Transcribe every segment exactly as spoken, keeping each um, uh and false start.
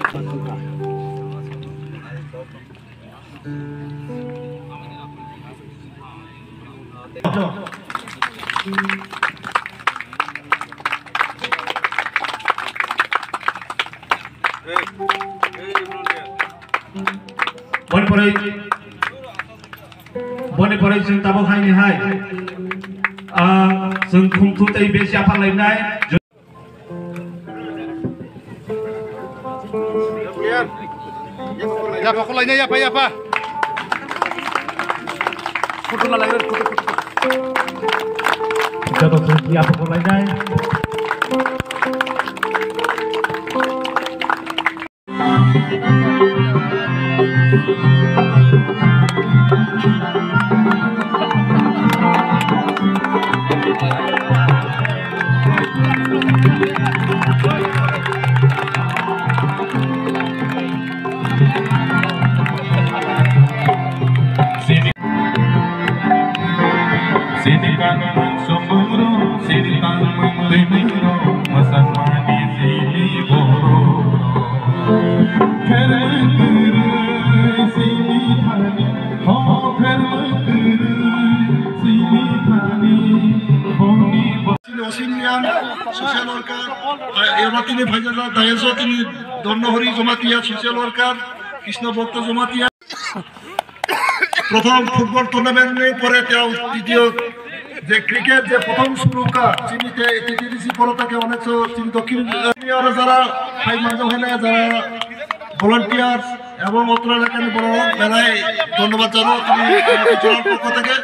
Boni pore, boni pore chwng tabuk haini hai, ah, chwng khumthu tei besi apha lainai. Yapha khwlainai, yapha, yapha. Photo la lai, photo, photo. Joto chwng yapha khwlainai. Sini kan sumuru, sini kan tebiro, masan mani sini boro. Kere kere sini thani, ho kere kere sini thani, boni bo- Sini Osim Riang, social worker, eh, eba tini phaijak, dayes o tini Dornohori Jomatia, social worker, Krishna Bhakta Jomatia. Prothom football tournament ni pore tei titiyo je cricket je prothom suru kha, chini te T T D C poro thake onek so chini dokhin, eh, aro jara phai manjak hene jara volunteers ebong otro elakani borok belai dhonnobad jano tini committee chwla pokho thake.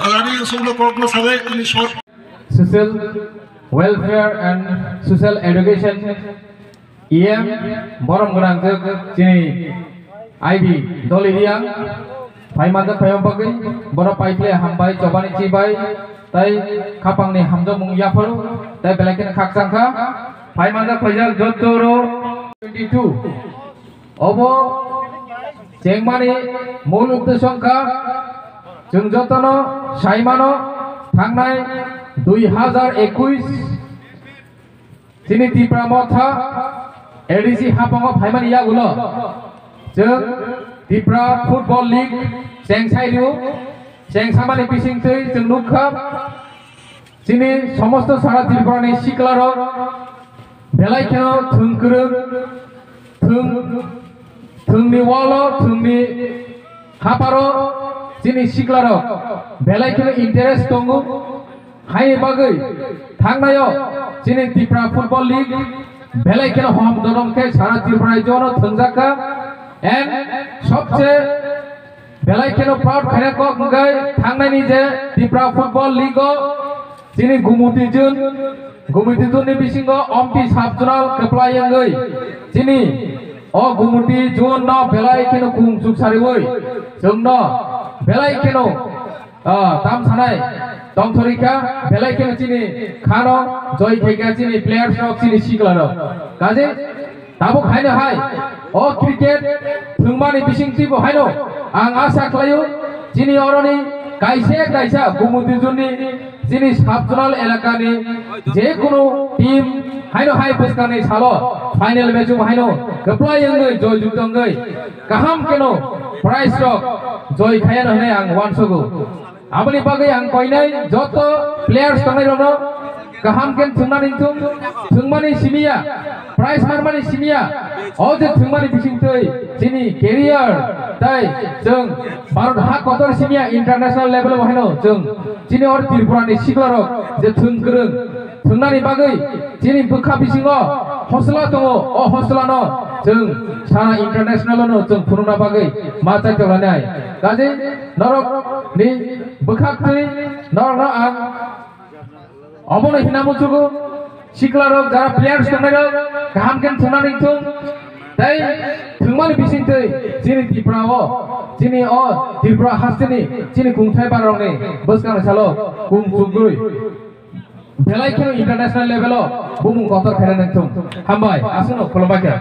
Ajani songno kokno sabai tini short. Social Welfare and Social Education E M borom gwnang je chini I B Doli Riang phai manjak phai bagwi bono paikhle hambai chobani chibai tai khapangni hamjakmung yapharo tai belai kheno khakchang kha phai manjak phaijak joto ro twenty two obo chengmani mul uddesho wngkha chwng jotono saimano thangnai dui hazar ekush Chini Tipra Motha A D C haphango phaimani yagulo chwng Tipra Football League chengsai rio, chengsamani bisingtwi chwng nukha chini somosto sara Tripurani siklarok belai kheno thwng kwrwng, thwng, thwngni walo, thwngni haparo chini siklarok belai kheno interest tongo. Haini bagwi thangnaio chini Tipra Football League belai kheno hom dodom khe sara Tripura rajyo no thwngjak kha. And sobse belai kheno proud khaina kok hwnkhe thangnaini je Tipra Football League o chini Gumuti Jun, Gumuti Jun ni bisingo Ompi Sub Zonal kwplai wngwi chini o Gumuti Jun no belai kheno kung chuk sariwi chwngno belai kheno Ah, tam sanai, tongthorikha, belai kheno chini khano, joy khaikha chini players rok, chini sikla rok. Kaje, tabuk haino hai, o cricket thwngmani bisingtwi bo haino, ang asa khlaio, chini oroni kaisa kaisa Gumuti Jun ni, chini sub zonal elakani, je kunu team haino hai bwskangni salo, final match o haino, kwplai wngwi, joy jukto wngwi, kaham kheno, prize rok, joy khaiya no hinwi ang uansugo. Aboni bagwi ang koinai joto players tongnai rokno kaham khe thwngmani thung, thwngmani simiya, prize manmani simiya. O je thwngmani bisingtwi chini career tai chwng Bharat ha kotor simiya international level o haino chwng chini or Tripura ni sikla rok je thwng kwrwng thwngnani bagwi chini bwkha bisingo hosla tongo, o hosla no chwng sana international no chwng phunukna bagwi ma chai tonglainai. Kaje norok ni bwkhak twi norokno ang omono hina muchugo, sikla rok jara players tongnai rok kaham khe thwngna ringthung tei thwngmani bisingtwi chini Tripura o, chini o Tripura hasteni chini kungthai barokni bwskang salo kung chukgwi belai kheno international level o bumung kotor khaina nangthung. Hambai, aswkno khulumbai khe.